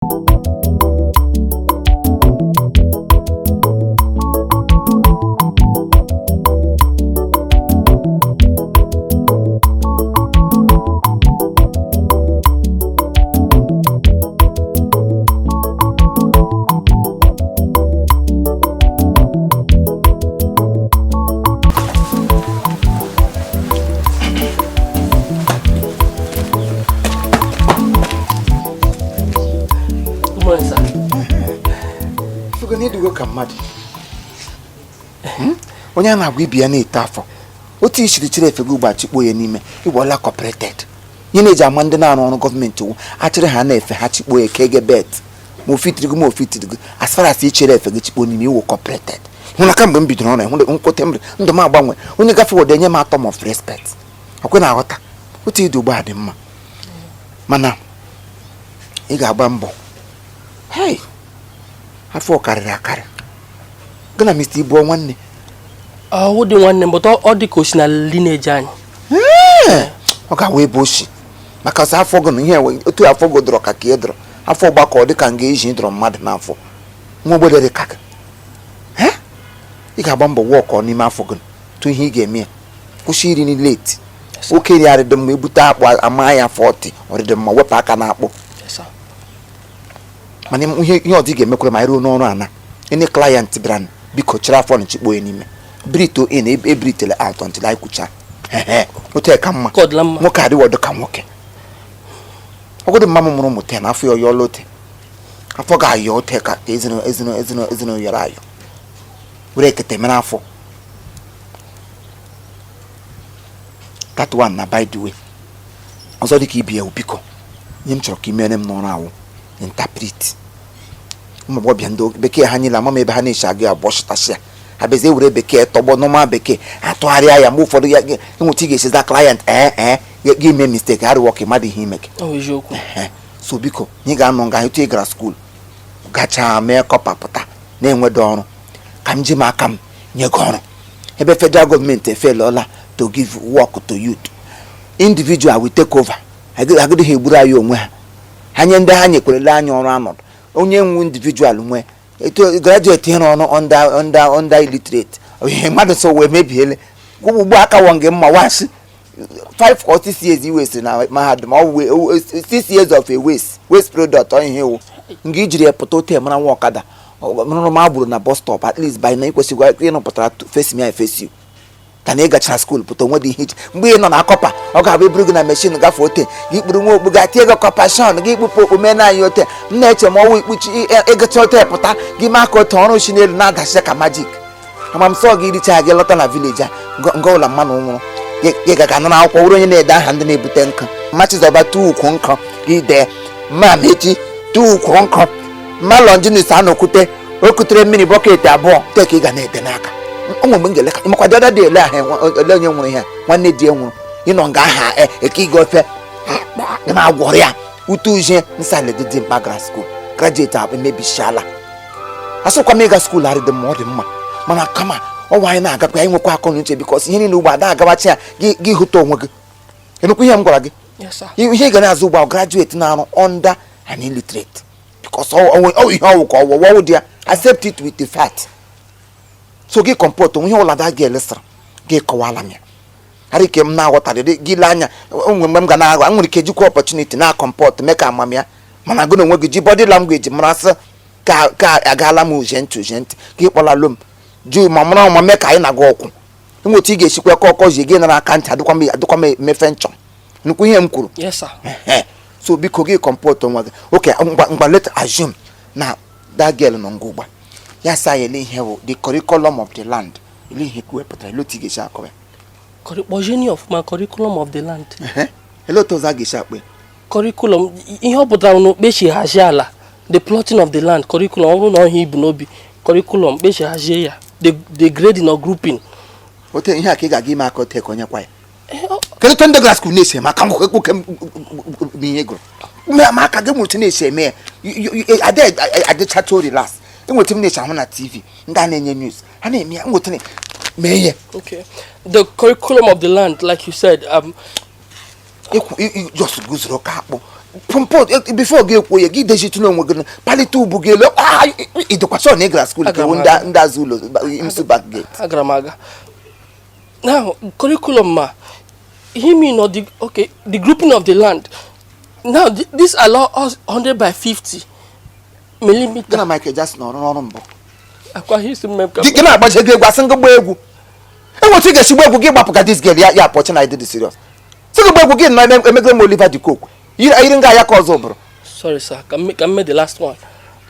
Ka mmadụ onye a na-agwa ibi ya na-eto afọ otu isiri chiri efe gị ugbo achịkpo ya n'ime ịwọla corporated ihe na-eji ama ndị na-arụ ọrụ gọọmenti wụ achịrị ha na-efe ha chikpo ya kege bet ma ofitiri gị ma ofitiri gị as far as ichere efe gị chikpo n'ime iwu corporated. Hụ na kamgbe m bidoro ọrụ hụ nkwute m ndụ m agbanwe onye gafe wode enye m atom of respect ọkwe na-aghọta otu ịdị ugbo a dị mma mana ị ga-agba mbọ. Hey, afọ karịrị akarị gị na Mr. Ibu nwanne ọ dị nwanne m, but ọ dị ka o si na lineage anyị. Ọ ga-awa ebe o si maka sọ afọ gị na ihe otu afọ gị dọrọ ka ị dọrọ afọ gbakọ dị ka nga eji dọrọ mmadụ n'afọ nwa ogbede dị ka gị. Ị ga-agba mbọ wọkọ n'ime afọ gị tụ ihe ị ga-eme ya kwụsị iri nri late oke nri arịdị mma ebute akpụ ama ya 40 ọrịdị mma wepụ aka n'akpụ. Mana ihe ọzọ ị ga-emekwara ma anyị ruo n'ọrụ ana any client bịara biko chịrị afọ na chikpo ya n'ime brito in ebritele out until anyị kwucha otu ka mma nwoke adịwọdụ ka nwoke ọgọdụ mma m mụrụ ụmụ 10 afọ ya ọyọọla ote afọ ga-ayọ ote ka ezinụlọ yọrọ ayọ were ekete mere afọ. That one na by the way ọzọ dịka ibi ya biko ihe m chọrọ ka imere m n'ọrụ awụ interpret ụmụ agbọghọbịa ndị bekee ha niile ama m ebe ha na-echi agụ ya bọchịtasịa ha bịazie were bekee tọgbọ nọma bekee atụgharịa ya mgbe ụfọdụ ya enweta ị ga-esiza client ee gị mee mistake arịwọ ka mmadụ ihe ime gị. So biko ị ga-anọ nga etu ị gara school gachaa mee corper pụta na-enwedo ọrụ ka m ji m aka m nye gị ọrụ ebe federal gọọmenti efelọla to give work to youth individual will take over agịdị ha egburu anyị onwe ha ha nye ndị ha nyekwerele anya ọrụ anọdụ onye nwe individual nwe etu graduate ịrụ ọrụ under illiterate ihe mmadụ so wee mebiele ugbu aka wọ gị mma wasị 5 or 6 years i wesịrị na mahadum ọ 6 years of a waste product ọ ihe wụ nga ijiri ya pụta ote mara nwa ọkada rụrụ m agburu na bus stop at least by na ịkwesịgwa ịnụpụtara face me I face you ka na ị gachara school pụta onwe dị ihe iche mgbe ị nọ na corper ọ ga-abụ eburu gị na machine gafee ote gị kpuru nwa okpu ga tie gị kọpashọn gị kpụpụ okpu mee na anyị ote m na-eche ma ọnwụ ikpuchi ịgacha ote pụta gị mee aka ote ọrụ si n'elu na-adachị ka magic amamsọ gị richa gị lọta na village a nga ụlọ mmanụ nwụrụ gị ga ga nara akwụkwọ wụrụ onye na-ede aha ndị na-ebute nkụ machizọba tụ ukwu nkụ gị dee mma mechi tụ ukwu nkụ mma Longinus anọkwute o kutere mmiri bucket 2 te ka ị ga na-ede n'aka ụmụ mgbe m ga-eleka makwa dada dị ele ahụ ele onye nwụrụ ihe nwanne di nwụrụ ịnọ nga aha eke ịga ofe na-agwọrọ ya ute uzie nsala dị mkpa gara school graduate a emebisiala asịkwa m ịga school arị dị mma ọ dị mma mana kama ọnwa anyị na-agakwa anyị nwekwa akọ na uche because ihe niile ugbo ada agabachi ya gị hụta onwe gị enukwu ihe m gwara gị ihe ị ga na-azụ ugbo graduate na-arụ under an illiterate because ọ ihe ọwụ ka ọwụwa ọwụ dị ya accept it with the fact so gị comport onwe ihe ụlọ ada gị elesara gị kọwala m ya ara ike m na-aghọtarịrị gị ile anya onwe mgbe m ga na-aghọ nwere ike jikwa opportunity na comport mee ka amam ya mana gị na onwe gị ji body language mara sị ka agaala m uzie ntị uzie ntị gị kpọlalụ m jụ ma mara ọma mee ka anyị na-aga ọkwụ enweta ị ga-esikwa ka ọkọ zie gị nara aka ntị adịkwa m emefe nchọ nnukwu ihe m kwuru. So biko gị comport onwe gị okay ngwa let assume na that girl nọ nga ugba ya sa ya ele ihe bụ the curriculum of the land ele ihe ka wepụtara ele otu ị ga-esi akọ ya kpọjeni ọfụma curriculum of the land ele otu ọzọ a ga-esi akpọ ya curriculum ihe ọ pụtara na okpechi hazie ala the plotting of the land curriculum ọ bụrụ na ọhịa ibu n'obi curriculum kpechi hazie ya the grading or grouping ote ihe a ka ị ga-aga ime aka ote ka onye kwa ya kedu otu ndị gara school na-esi eme aka nwoke n'ihe gụrụ ma aka gị nwere na-esi eme ya adịchacha relax enweta m na-esi ahụ na TV ndị a na-enye news ha na-eme ya nweta mee ihe. Okay, the curriculum of the land, like you said, just guzoro ka akpụ Pọmpọ before gị ekwuo ya, gị dezitụla onwe gị, palite ubu gị elu. Ịdịkwa sure na ị gara school ka ndị azụ ụlọ imsu back gate? Agara m aga. Now, curriculum ma he mean or the, okay, the grouping of the land. Now this allow us 100 by 50 millimeter. Gị na Michael Jackson ọrụ ọrụ mbụ. Akwa hisi mmemme. Gị na-agbaji ego egwu, asị ngị gbaa egwu. Enwetụ ị ga-esi gba egwu gị gbapụ ka this girl ya apọchi na ịdị serious. Sị gị gba egwu gị nọ emegre m Oliver de Coque. Yiri nga ya ka ọzọ bụrụ. Sorry sir, ka m mee the last one.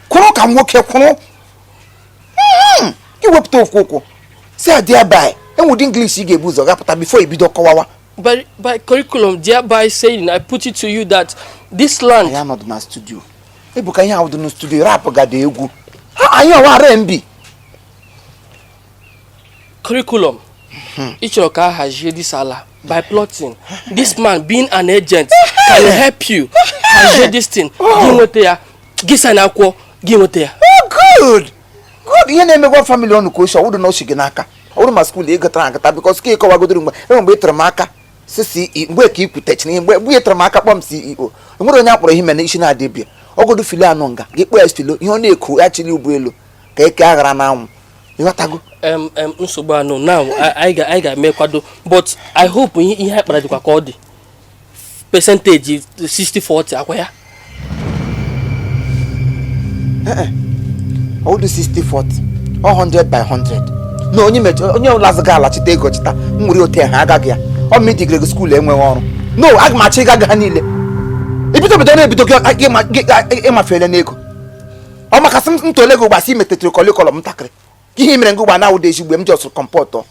Kwụrụ ka nwoke kwụrụ. Gị wepụta okwu ụkwụ. Si adị abai. Enwụdị English ị ga-ebu ụzọ gapụta before ibido kọwawa. By curriculum, thereby saying, I put it to you that this land. Anyị anọdụ na studio. Ebuka ihe ahụ dị na studio rap gada egwu. Ha anyị ọwa R&B. Curriculum. Ị chọrọ ka a hazie this ala by plotting. This man being an agent can help you hazie this thing. Gị nweta ya, gị sign akwụkwọ, gị nweta ya. Oh, good. Good. Ihe na-emegwa family ọnụ ka oshi ọwụrụ na oshi gị n'aka. Ọwụrụ ma skuul ị gụtara agụta because ka ịkọwagodoro mgbe enwe mgbe ị tụrụ m aka si CE mgbe ka ị kwutechara ihe mgbe ị tụrụ m aka kpọm CEO. Enwere onye akpọrọ ihe mere isi na-adịbịa. Ọgọdụ filo anọ nga gị kpọọ ya filo ihe ọ na-eko ya chili ụgbọ elu ka eke aghara n'anwụ. Ịghọtago? Nsogbu anọ now anyị ga-eme kwado, but I hope ihe anyị kpara dịkwa ka ọ dị percentage 60-40 akwa ya. Ọ dị 60-40 ọ 100 by 100 na onye onye ọlazụ ga alachita ego chita m nwere ote ha agaghị ya ọ ma idigre gị skuul enweghị ọrụ. No, aga m achọ ịgaga ha niile. Ebido bido na-ebido gị ịmafele n'ego. Ọ makasị m ntole gị ụgbasị imetetụrụ kọlikọlọm ntakịrị. Ihe mere ngị ụgba na-awụda ezigbo m jọsụrụ kọmpọtọ.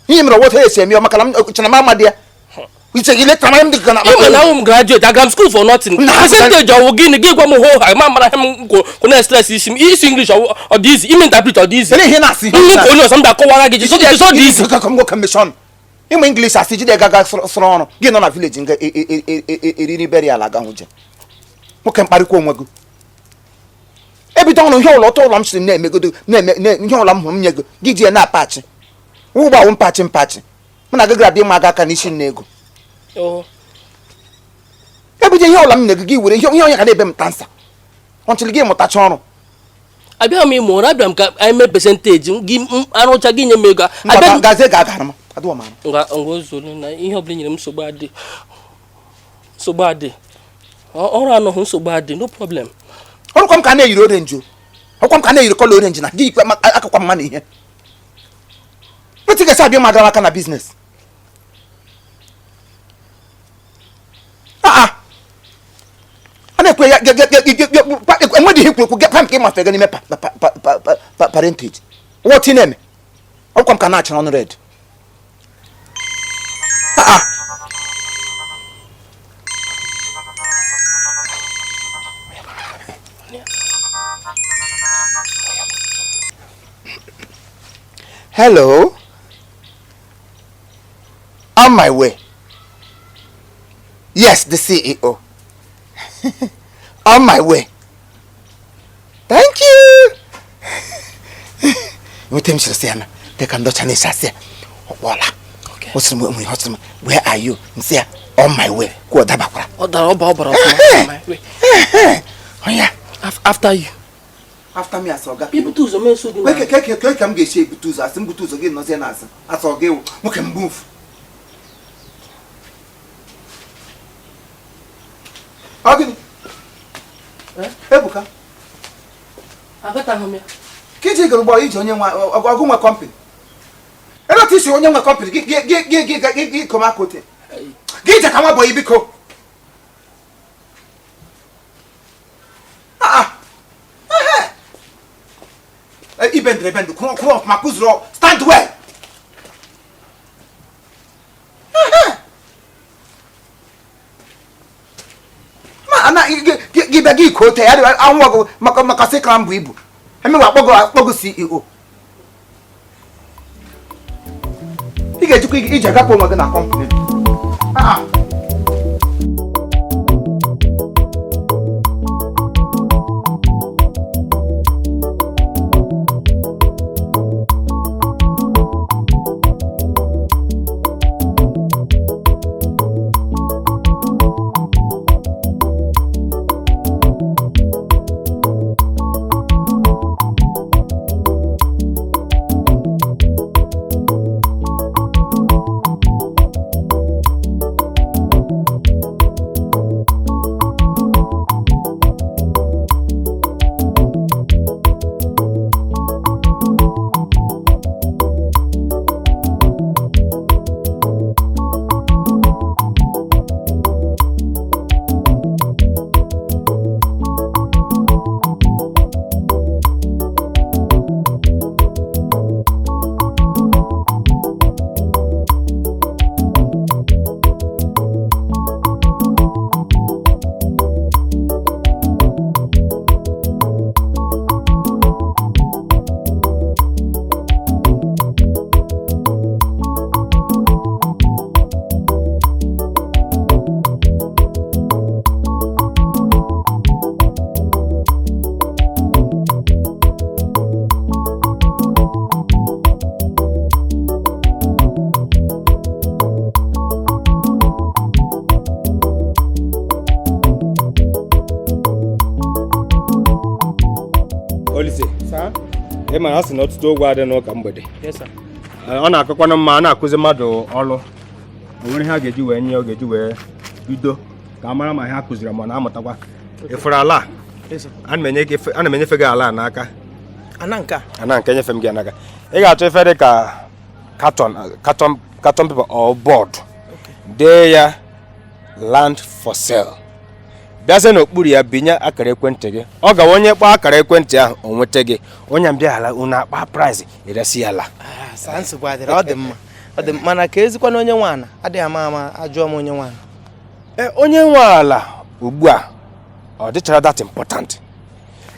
Ihe mere ọwọta esi eme maka na chana m amadị ya. Iche gị letara m dịka na ịma na awụ m graduate, agara m school for nothing. Percentage ọwụ gịnị gị gwa m hoo ha ma mara m kwụ na stress isi m isi English ọ dị easy, ime interpret ọ dị easy. Ele ihe na-asị ihe ka onye ọzọ m ga-akọwara gị jisọ dị easy. Ịmụ English asị jide gaga sụrụ ọrụ gị nọ na village nga eriri burial aga hụ je. Nwoke mkparịkwa onwe gị. Ebido ọrụ ihe ụlọ ọtọ ụlọ m siri na-emegodo na-eme ihe ụlọ m hụrụ m nye gị gị ji ya na-apachi ụgbọ awụ mpachi mpachi mụ na gị gara bịa ịma aga aka n'isi nne ego. Ebido ihe ụlọ m nye gị gị were ihe onye ga na-ebe m tansa ọnchịrị gị mụtacha ọrụ. Abịa m ịmụ ọrụ, abịa m ka anyị mee percentage gị arụcha gị nye m ego. Gazie ga-agara m adịwa m arụ. Ngwa ngwa na ihe ọbụla nyere m nsogbu adị. Nsogbu adị. Ọrụ anọghị nsogbu adị, no problem. Ọrụkwa m ka na-eyiri orenji o. Ọkwa m ka na-eyiri kọla orenji na gị ikpe akakwa mma na ihe. Wetin ga-esi abịa m agara aka na biznes? A na-ekwe ya enweghị ihe ikwu ekwu gị ka ịmafe gị n'ime parentage. What ị na-eme? Ọkwa m ka na-achị ọnụ red. Hello. On my way. Yes, the CEO. On my way. Thank you. Nweta m sịrị sị ya na dịka ndị ọcha na-esi asị ya ọ kpọọla. Ọ sịrị m, where are you? M sị ya on my way. Kwuo ọ dabakwara. Ọ dara ọ bara ọfụma. Onye. After you. After me asọ ga. Ibute ụzọ mee nsogbu na. Ke ka m ga-esi ebute ụzọ asị m bute ụzọ gị nọzie n'azụ. Asọ gị nwoke m move. Ọ gịnị? Ebuka. Agataghị m ya. Ka iji gara ụgbọ ije onye nwe ọgụ nwe kọmpanị. Ebe otu isi onye nwe kọmpanị gị gị gị gị gị gị kọma kote. Gị ije ka nwa bọyị biko. Ibendere bendụ kwụrụ kwụrụ ọfụma kụzuru stand well. Ma ana gị bịa gị kote ya anwụ ọgụ maka maka sị kra mbụ ibu. Emewa akpọgo CEO. Ị ga-ejikwa ije gapụ onwe gị na kọmpanị. Olise, ị mara asị na ọtụtụ ụgwọ adị n'ụka mgbede. Ọ na-akọkwanụ mma a na-akụzi mmadụ ọrụ, o nwere ihe a ga-eji wee nye, ọ ga-eji wee bido ka a mara ma ihe a kụziri ma ọ na-amụtakwa. Ịfụrụ ala a? Ana m enyefe gị ala a n'aka. Ana nke a? Ana nke enyefe m gị n'aka. Ị ga-achọ ife dị ka carton carton carton paper or board, dee ya "Land for sale". Bịazie n'okpuru ya, binye akara ekwentị gị. Ọ gawa onye kpọọ akara ekwentị ahụ, o nweta gị. Onye mbịa ala, unu akpa price, eresi ya ala. Ah, saa, nsogbu adịrị. Ọ dị mma, ọ dị mma. Mana ka ezikwana onye nwe ana, adịghị ama ama ajụọ m onye nwe ana. Ee, onye nwe ala ugbu a, ọ dịchara that important.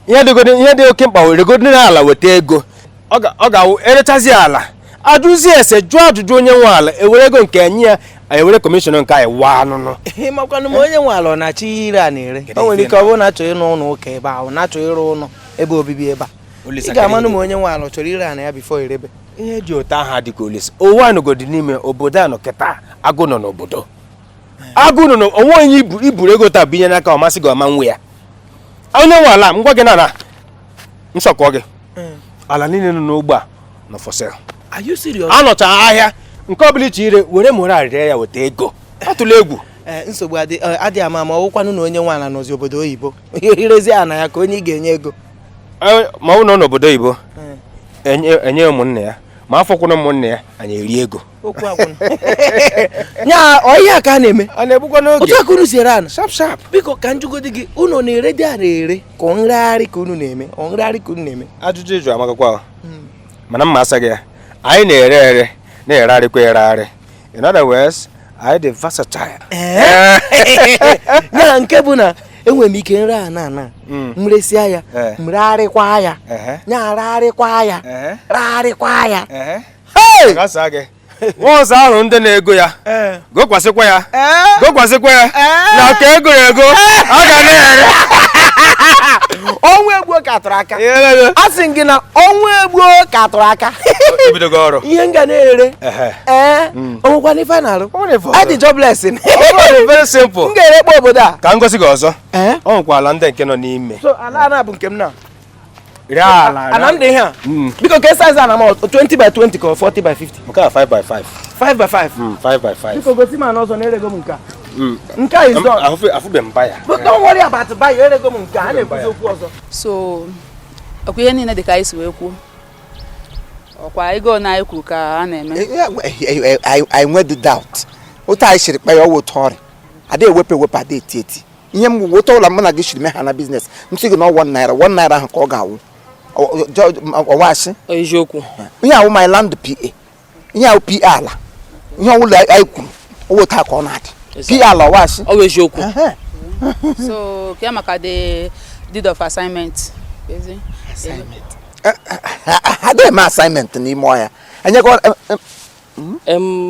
Ihe dịgodi, ihe dị oke mkpa, weregodi ala weta ego. Ọ ga-awụ erechazi ala, ajụzie ese, jụọ ajụjụ onye nwe ala, ewere ego nke enye ya, ewere commission nke anyị waa anụnụ. Ị makwanụ ma onye nwe ala ọ na-achọ ihe ire a na-ere? O nwere ike ọ bụrụ na achọ ịrụ ụlọ ụka ebe ahụ, na-achọ ịrụ ụlọ ebe obibi ebe a. Ị ga-amanụ ma onye nwe ala ọ chọrọ ire ana ya before erebe. Ihe dị otu ahụ adịka Olise. Ụwa nọgodi n'ime obodo a nọ kịta, agụ nọ n'obodo, agụ nọ n'onwe onye iburu ego taa binye n'aka, ọ masị gị ọma nwe ya. Onye nwe ala, m gwa gị na nsọkọ gị, ala niile nọ n'ogbe a nọ for sale. Are you serious? Anọcha ahịa nke ọbụla iche ire, were moral ree ya, weta ego. Atụla egwu. Ee, nsogbu adịghị ama ama ọ wụkwanụ na onye nwe ala nọzi obodo oyibo, irezi ana ya ka onye ị ga-enye ego. Ee, ma ọ bụ nọ n'obodo oyibo, enye ụmụnne ya, ma afọkwụna ụmụnne ya, anyị eri ego. Okwu agwụna nya. Ọ ihe a ka a na-eme. A na-egbukwa n'oge. Otu aka unu si ere ana? Sharp sharp. Biko, ka njugodi gị, unu na-ere dị ana ere ka ọ nregharị ka unu na-eme? Ọ nregharị ka unu na-eme? Ajụjụ ịjụ amakakwa, mana mma asa gị ya. Anyị na-ere ere, na-eregharịkwa eregharị. In other words, anyị dị versatile. Ya nke bụ na enwere m ike nre ana ana mresịa ya, mregharịkwa ya, nya ragharịkwa ya, ragharịkwa ya. Hey! Gasa gị nwa ọzọ ahụ, ndị na-ego ya gokwasịkwa ya, gokwasịkwa ya na ka ego ego a ga na-ere. Ọnwụ egbuo ka atụrụ aka. A sị m gị na ọnwụ egbuo ka atụrụ aka. Ebidogo ọrụ. Ihe m ga na-ere. Ee, o nwekwana ife a na-arụ. O nwere ife ọzọ. Adị jobless. M Ọ dị very simple. ga-erekpa obodo a. Ka m gosi gị ọzọ. Ọ nwekwa ala ndị nke nọ n'ime. So ala ana bụ nke m na Ree ala. Ana m dị ihe a. Biko, ka size ana m, 20 by 20 ka ọ 40 by 50? Nke a 5 by 5. 5 by 5? 5 by 5. Biko, gosi m ana ọzọ na-erego m nke a. Nke a is done. Afụbe m ya. But don't worry about buy. Erego m nke a, a na-ekwuzi okwu ọzọ. So ọkwa ihe niile dị ka anyị si wee kwuo, ọkwa ego na anyị kwuru ka a na-eme. I nwed doubt otu anyị siri kpa ya, ọwụ otu ọrịa ada ewepụ ewepụ, ada eti eti. Ihe m weta ụlọ mụ na gị siri mee ha na business, m sị gị na ọ ₦1, ₦1 ahụ ka ọ ga-awụ ọwaasị. Eziokwu. Ihe awụ my land pa, ihe awụ pa ala, ihe ọwụla anyị kwuru, ọwụ taa ka ọ na-adị pa ala ọwaasị. Ọ bụ eziokwu. So ke maka the deed of assignment? Ezi? Ada eme assignment n'ime ọhịa enyekwa.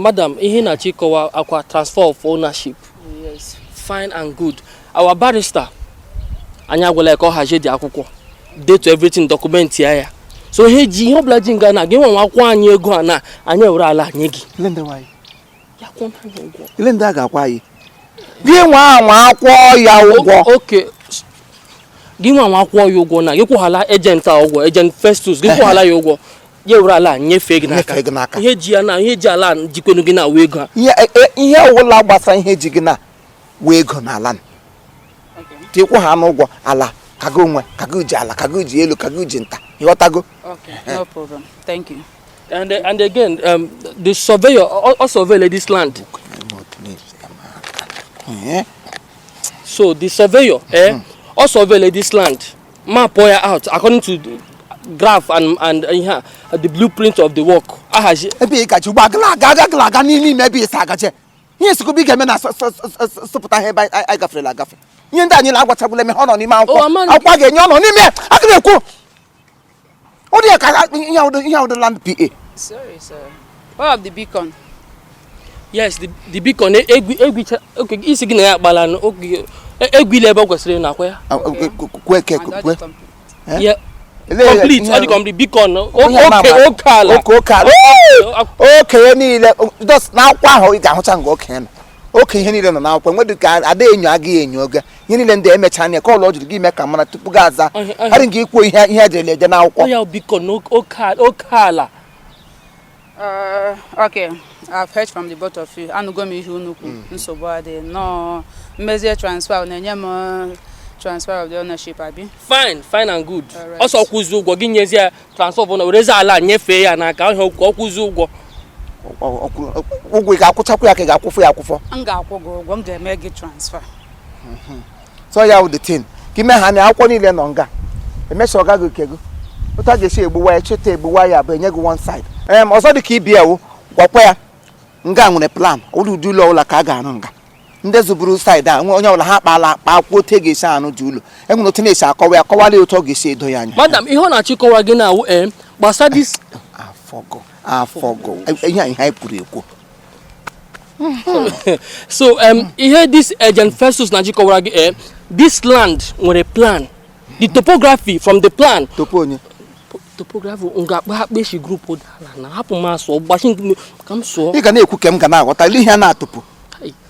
Madam, ihe na-achọ ịkọwa akwa transfer of ownership? Yes. Fine and good. Our barrister, anyị agwala ya ka ọ hazie dị akwụkwọ, date everything, document ya ya. So ihe ji ihe ọbụla ji nga na gị nwe akwụkwọ anyị, ego a na anyị ewere ala nye gị. Ile ndị nwanyị. Ya kwụọ anyị ụgwọ. Ile ndị a ga-akwa anyị, gị nwa anwa akwụọ ya ụgwọ. Oke, gị nwa nwa akwụọ ya ụgwọ na gị kwụghala agent a ụgwọ, agent Festus, gị kwụghala ya ụgwọ, ya ewere ala nyefee gị n'aka. Nyefee gị n'aka. Ihe ji ya na ihe ji ala jikwenu gị na awa ego a. Ihe ihe ọwụla gbasara ihe ji gị na wee ego n'ala tikwu ha n'ụgwọ ala ka gị onwe ka gị ji ala, ka gị ji elu, ka gị ji nta, ịghọtago? Okay, no problem, thank you. And again, the surveyor also survey this land. So the surveyor also survey this land, map ya out according to the graph and ihe a, the blueprint of the work ahazi. Ebe ị gaji ugbu a, gala aga aga, gala aga n'ime ime ebe isi agaje, ihe esikọba ị ga-eme na sọpụta ha ebe anyị gaferela agafe. Ihe ndị anyị na-agwachagbula eme ha, ọ nọ n'ime akwụkwọ. Oh, akwụkwọ a ga-enye ọ nọ n'ime, aga m ekwu ọ dị ya ka ihe ahụ dị land pa. Sorry sir, what of the beacon? Yes, the beacon egwu egwu. Okay, isi gị na ya akpala nụ, okay, egwu ile ebe ọ kwesịrị ịnọ akwa ya. Kwe ke And all kwe the complete. Eh? Yeah, complete, ọ dị complete beacon. Onye ama oke ama. Oke ala. Oke oke ala, okenye niile just n'akwụkwọ ahụ ị ga-ahụcha nga okenye nọ. Oke ihe niile nọ n'akwụkwọ nwedị ka ada enyo agaghị enyo oge ihe niile ndị emecha anya ka ọlụ ọ jụrụ gị ime ka mara tupu gị aza harị gị ikwuo ihe ihe ederele ede n'akwụkwọ. Ya biko n'oke ala. Okay, I've heard from the both of you. Anụgo m ihe unu kwu. Nsogbu adịghị nnọọ. Mmezie transfer na-enye m transfer of the ownership, abi? Fine, fine and good. Ọsọ kwụzi ụgwọ gị nyezie ya transfer bụ na werezi ala nyefee ya n'aka ọhịa ọ kwụzi ụgwọ. Ụgwọ ị ga-akwụchakwa ya ka ị ga-akwụfọ ya akwụfọ? M ga-akwụ gị ụgwọ, m ga-eme gị transfer. So ya wụ the thing ka ime ha na akwụkwọ niile nọ nga emecha ọ gaghị nke gị otu a ga-esi egbuwa ya cheta egbuwa ya bụ enye gị one side. Ọzọ dị ka ibi ewu gwakwa ya nga nwere plan ụdị ụdị ụlọ ọbụla ka a ga-arụ nga ndị zụburu side a onye ọbụla ha kpaala akpa akwụkwọ otu e ga-esi arụ dị ụlọ enwere otu na-esi akọwa ya kọwara ya otu ọ ga-esi edo ya anya. Madam, ihe ọ na-achịkọwa gị na awụ gbasa this afọgọ afọgọ ihe a ihe anyị kwuru ekwu. So ihe this agent Festus na-achịkọwara gị, this land nwere plan, the topography from the plan. Topo onye topography nga akpa akpa esi group ala na hapụ m asụ gbachi ka m sụọ. Ị ga na-ekwu ka m ga na-aghọta ihe a na-atụpụ.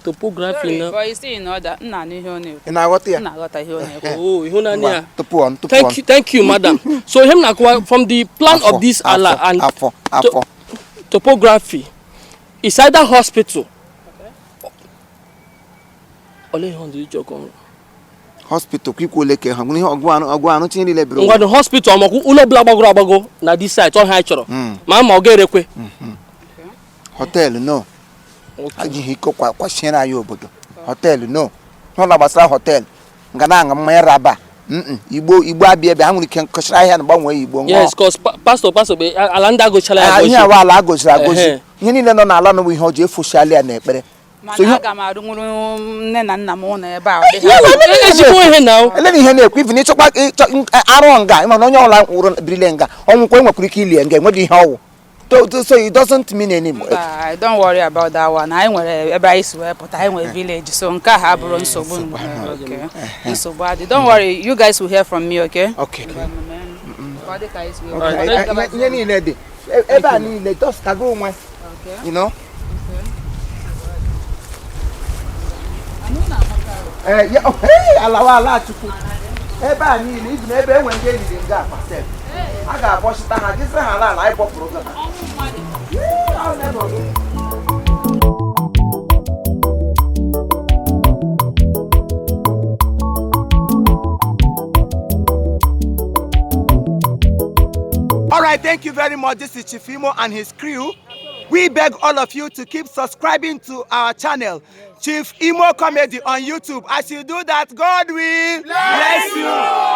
Topography na but you see in order nna anụ ihe ọ na-ekwu. Ị na-aghọta ya? Nna aghọta ihe ọ na-ekwu. Oh, ịhụnanya ya. Tupu on, tupu Thank you, thank you, madam. So him na-akọwa from the plan of this ala and afọ afọ topography is either hospital. Olee ihe ọzọ iji ọkọ ọrụ? Hospital kwa ikwu ole ka ha nwere ihe ọgụ anụ ọgụ anụ tinye niile biri. Ngwanụ hospital ọmakwu ụlọ ọbụla gbagoro agbago na this site ọha anyị chọrọ ma ọ ga-erekwe. Hotel no. Ajighị iko kwashiere anyị obodo. Hotel no. N'ụlọ gbasara hotel nga na-aṅụ mmanya raba. Igbo Igbo abịa ebe ha nwere ike nkọchara ahịa na gbanwee Igbo ṅụọ. Yes, cause pastor ala ndị agụchala ya ihe awa ala agọziri agọzi. Ihe niile nọ n'ala nụ bụ ihe ọjọọ efoshala ya n'ekpere. Mana aga m arụnwuru nne na nna m ụlọ ebe a. Ezigbo ihe na ele ihe na-ekwu even ịchọkwa arụ nga mana onye ọbụla nwụrụ birile nga ọnwụkwa enwekwara ike ilie nga enweghị ihe ọwụ. So it doesn't mean anymore. Don't worry about that one. Anyị nwere ebe anyị si wee pụta, anyị nwere village, so nke a abụrụ nsogbu. Nsogbu adị. Don't worry, you guys will hear from me, okay? Okay. Ihe niile dị ebe a niile just ka gị onwe. You know? Alawa ala Chukwu ebe a niile izu na ebe enwe ndị eriri nga akpa sef a ga-abọchita ha jisiri ha ala ala anyị bọpụrụ gị ha. All right, thank you very much. This is Chief Imo and his crew. We beg all of you to keep subscribing to our channel, Chief Imo Comedy on YouTube. As you do that, God will bless you.